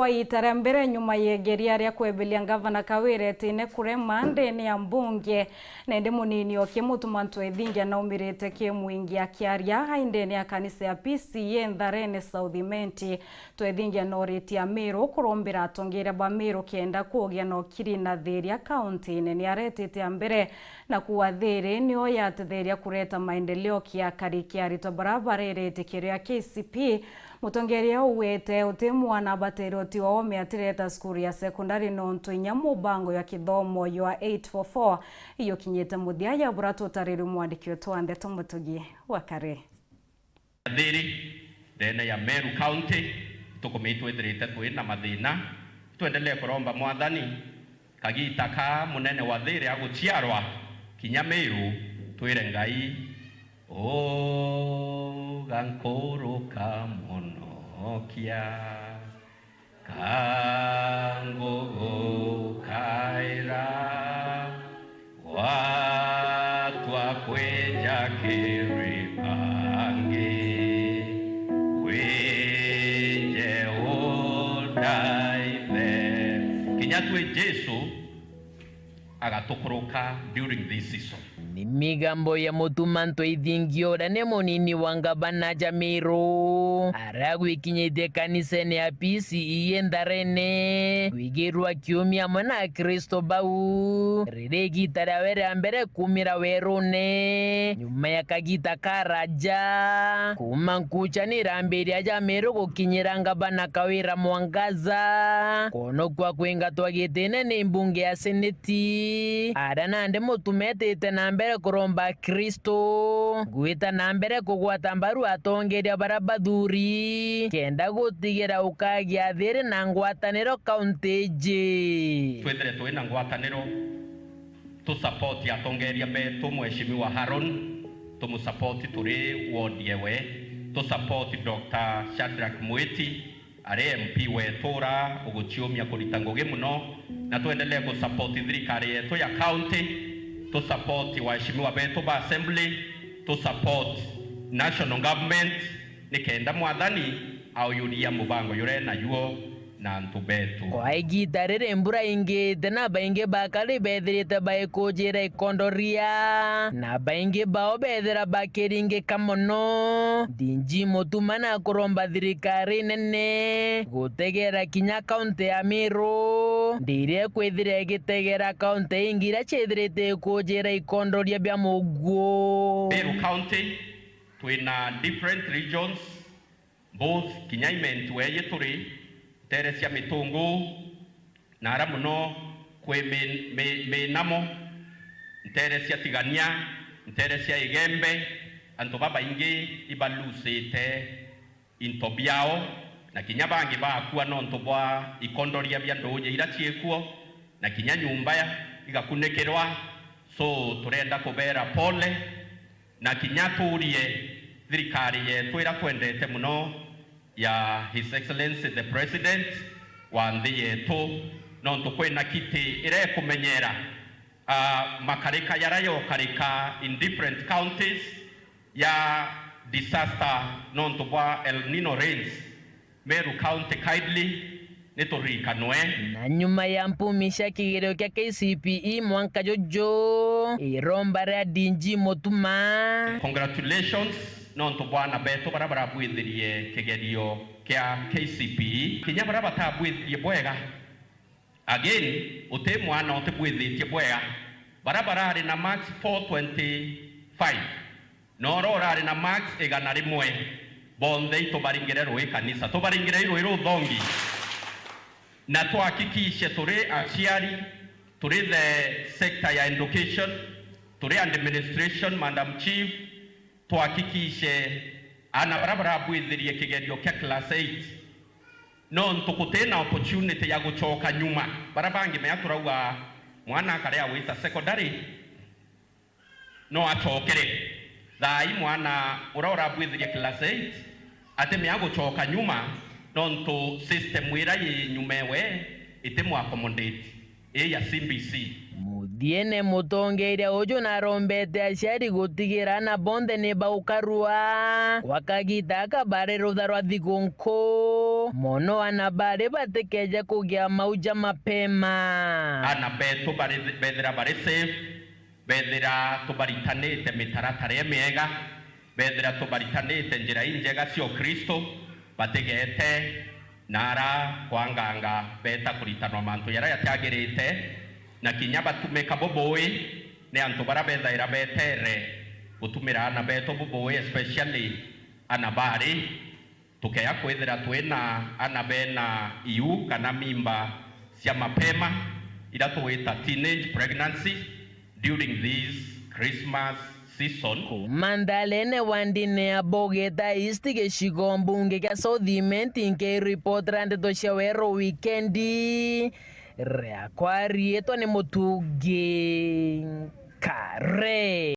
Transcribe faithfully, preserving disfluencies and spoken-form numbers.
Kwa iita ria mbere nyuma ya igeria ria kweberia ngavana Kawira etiine kurema ndene ya mbunge, na indi munini o Kimutuma Ntwethingia naumirite kimwingi akiaria ai ndene ya kanisa ya P C E Ntharene South Imenti. Twethingia nooritie Amiru kurumbira atongeria ba Miru kenda kugia na ukiri na thiria kaunti-ini. Niaretete a mbere na kuuga thiri nio yatetheria kureta maendeleo kiakari kia aritwa bara barerete kiro ya K C P. Mutongeria uu wete uti mwana abatere utiwa ome atireta cukuru ya sekondari nontu inya mubango ya kithomo ywa eight four four iyukinyite muthia ya bura tutarirwe mwandiki wetu wa ndeto Mutugi wa Kare. Thiri ndene ya Meru County, tukumii twithirite twi na mathina. Twendelee kuromba Mwathani kagiita ka munene wa thiri aguciarwa kinya Meru, twire Ngai, uga nkuruka munokia. Ka ngugukaira, gwatua kwija kiri bangi, wije undaithe. Kinya twi Jesu agatukuruka during this season. Ni migambo ya Mutuma Ntwethingia uria ni munini wa ngavana Jamiru, aria gwikinyitie kanisene ya P C E Ntharene, kwigirwa kiumia amwe na Akristo bau, riri igiita riawe ria mbere kuumira werune, nyuma ya kagiita karaja. Kuuma nkucha ni irambiria Jamiru gukinyira ngavana Kawira Mwangaza, kwonokua kwingatwa gitine ni mbunge ya Seneti. Ti aria nandi Mutuma etite na mbere kuromba Akristo gwita na mbere kugwata mbaru atongeria bara bathuri, kenda gutigira ukagia thiri na ngwataniro kaunti iji. Twithire twi na ngwataniro, tu support atongeria betu, Mheshimiwa Haron, tumu support turi ward yewe, tu support Doctor Shadrack Mwiti, ari M P wetu ura uguciumia kurita ngugi muno, na twendelee ku support thirikari yetu ya county, tu support waheshimiwa betu ba assembly, tu support national government, nikenda Mwathani auyuria mubango jure najuo na antu betu. Kwa igiita riri mbura ingite na baingi bakari bethirite baikujira ikondoria, na baingi bao bethira bakiringika mono. Dinji Mutuma na kuromba thirikari nene gutegera kinya kaunti ya Meru, ndiria kwithira igitegera kaunti ingi iria ciithirite ikujira ikondoria bia muguo. Meru County, twina different regions, both kinya Imenti weye turi, ntere cia Mitungu, na ara muno kwi mi-, mi-, Minamo, ntere cia Tigania, ntere cia Igembe, antu babaingi ibalusite into biao, na kinya bangi baakua nontu bwa ikondoria bia nduuji iria ciikuo, na kinya nyumba ya, igakunikirwa. So, turenda kubeera pole, na kinya tuurie thirikari yetu iria twendete muno ya His Excellency the President wa nthi yetu, nontu kwina kiti iria ikumenyera, ah, makarika jaria jokarika in different counties ya disaster nontu bwa El Nino rains. Meru County kindly, ni turirikanwe. Na nyuma ya mpumi cia kigerio kia K C P E mwanka juju, iromba ria D G Mutuma. Congratulations nontu bwa ana betu baria barabwithirie kigerio kia K C P E. Kinya baria batabwithirie bwega, again, uti mwana utibwithitie bwega. Baria barari na marks four twenty-five, na uria urari na marks igana rimwe, bonthe itubaringire rui kanisa. Tubaringire i rui ruthongi. Na tuhakikishe turi aciari, turi the sector ya education, turi administration, Madam Chief, tuhakikishe ana baria barabwithirie kigerio kia class eight, nontu guti na opportunity ya gucoka nyuma. Baria bangi mea turauga mwana akare awita secondary, no acokere. Thaai mwana uria urabwithirie class eight atimea gucoka nyuma, nontu system iria yi nyuma ewe itimu accommodate, ii ya C B C. Muthiene, mutongeria uju narombete aciari gutigira ana bonthe ni baukarua gwa kagita aka bari rutha rwa thiguu nkuu. mono ana bari batikeje kugia mauja mapema. Ana betu bari-, bethira bari safe, bethira tubaritanite mitaratara imiega, bethira tubaritanite njira injega cia Ukristo, batigete na ara kwanganga beta kuritanwa mantu jaria jatiagirite, na kinya batumika bubui ni antu baria bethaira betere gutumira ana betu bubui, especially ana bari. Tukeya kwithira twina ana bena iu kana mimba cia mapema, iria tugwita teenage pregnancy, during this Christmas season. Kuuma nthalene wa ndini ya Bogeta East, gicigo mbunge kia South Imenti, nkiripotera ndeto cia Weru Wikendi, riakwa riitwa ni Mutungi Kare.